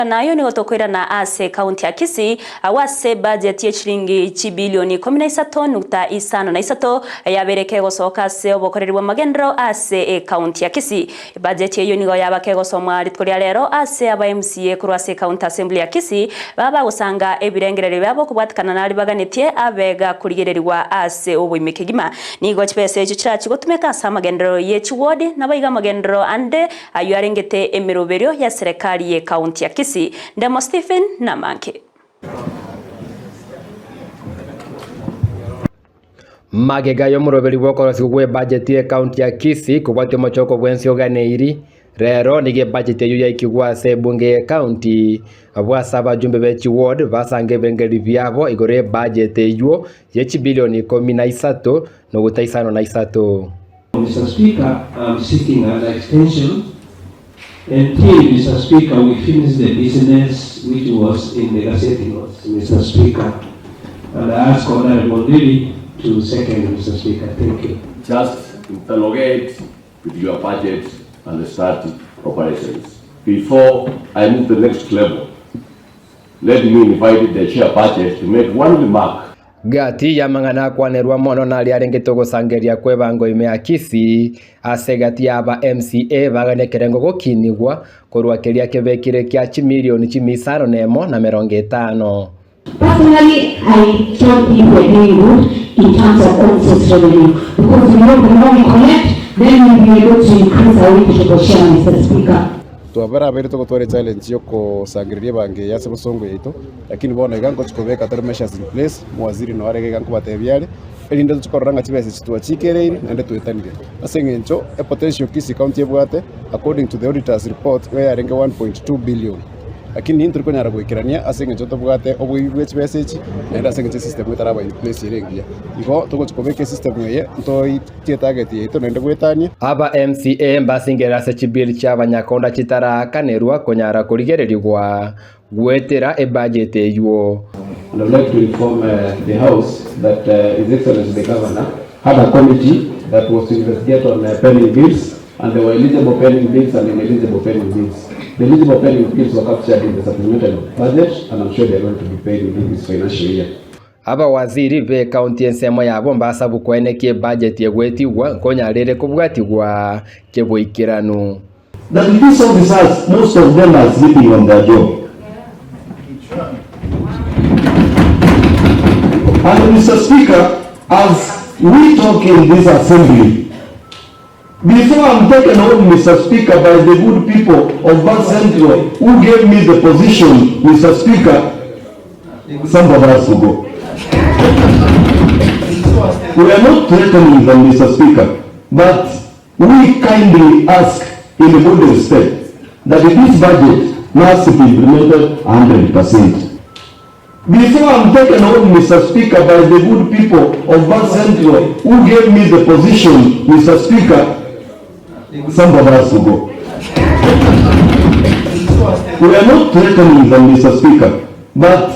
Na ayio nigo tokoirana ase ekaunti ya Kisii, agwo ase ebudget ye chiringi chibilioni ikomi na isato nukta isano na isato yabeire kegosoka ase obokoreri bw'amagenderero ase ekaunti ya Kisii. Ebudget eyio nigo yaba kegosomwa rituko ria rero ase aba MCA korwa ase ekaunti assembly ya Kisii baba bagosanga ebirengererio biabo kobwatikana naria baganetie abe gakorigererigwa ase oboime kegima. Nigo chibesa echio chirachie gotumeka ase amagenderero ye chiward naboigo amagenderero ande Ayio arengete emeroberio ya serekari ye county ya Kisii, Ndemo Stephen Namanke. Magega y'omoroberi bw'okorosigwa gw'ebajeti y'ekaunti ya Kisii kobwatia omochoko bw'ense oganeiri, rero nigo ebajeti eyio yaikigwe ase ebunge y'ekaunti abwo ase abajumbe be chiward basange ebirengererio biabo igoro y'ebajeti eyio ye chibilioni ikomi na isato noguta isano na isato. Mister Speaker, I'm seeking an extension until, Mister Speaker, we finish the business which was in the gazette notes, Mister Speaker. And I ask Honorable Ndiri to second, Mister Speaker. Thank you. Just interrogate with your budget and start operations. Before I move to the next level, let me invite the chair budget to make one remark. Gati y'amang'ana akwanerwa mono naria arengete ogosangereria kw'ebango ime ya Kisii, ase egati y'aba MCA bagania ekerengo gokinigwa korwa keria kebekire kia chimilioni chimia isano nemo na merongo etano. Personally, I don't think we're doing good in terms of own source revenue because we know the more we collect, then we'll be able to increase our equitable share, Mister Speaker. Twabarabeire togotwara echallenge yokosangereria ebango eye ase bosongo yaito, lakini bono iga ngochi kobeka tore measures in place, omowaziri noo are iga nkobatebia are, erinde tochi korora ng'a chibesa echi twachikereire naende twetanire. Ase eng'encho epotential Kisii County ebwate according to the auditors report iga yarenge 1.2 billion. Lakini intwe tori goikerania ase engencho tobwate oboibi bwe chibesa echi, naende ase engencho esystem etaraba in place ere engiya. Igo togochia kobeka esystem eye ntoitie target yaito naende goetania. Aba MCA mbasingerere ase chibill chia abanyakonda chitaraakanerwa konyara korigererigwa goetera ebudget eywo. And I'd like to inform the House that His Excellency the Governor had a committee that was to investigate on pending bills and there were eligible pending bills and ineligible pending bills. The eligible pending bills were captured in the supplementary budget and I'm sure they are going to be paid within this financial year. Abawaziri b'ekaunti ensemo yabo mbasabu koenekia ebudget egwetigwa nkonyarere kobwatigwa keboikeranu. That these officers, most of them are sleeping on their job. And Mr. Speaker, as we talk in this assembly, before I'm taken home, Mr. Speaker, by the good people of Bank Central who gave me the position, Mr. Speaker, somebody has to go. We are not threatening them, Mr. Speaker, but we kindly ask in good respect that this budget must be implemented 100%. Before I'm taken home, Mr. Speaker, by the good people of Bank Central who gave me the position, Mr. Speaker, somebody has to go. We are not threatening them, Mr. Speaker, but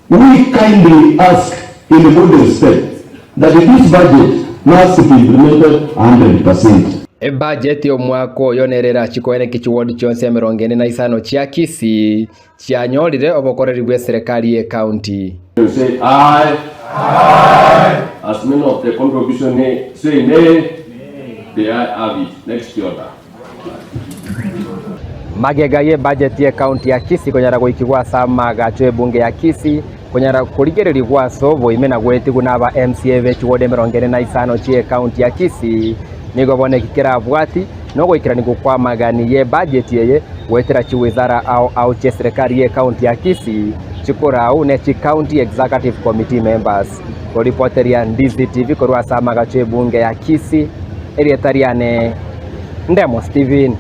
we kindly ask in good respect that this budget must be implemented 100%. Ebajeti y'omwaka oyo nere erachie koeneki chiwodi chionsi emerongo ene na isano chia Kisii chianyorire obokoreri bw'eserekari y'ecounty. You say aye. Aye. As many of the contribution nay, say nay. The ayes have it. Next order. Magega y'ebajeti y'ecounty ya Kisii konyara goikigwa ase amagacho y'ebunge ya Kisii konyara korigererigwa ase oboime na goetigwa n'aba MCA be chiwodi emerongo ene na isano chi'ecounty ya Kisii nigo bono eki kerabwati nogoikeranigwa kw'amagani y'ebajeti eye goetera chiwizara ao ao chi'eserekari y'ecounty ya Kisii chikorau ne chicounty executive committee members. Koripoteria Ndizi TV korwa ase amagacho y'ebunge ya Kisii, erieta riane Ndemo Stephen.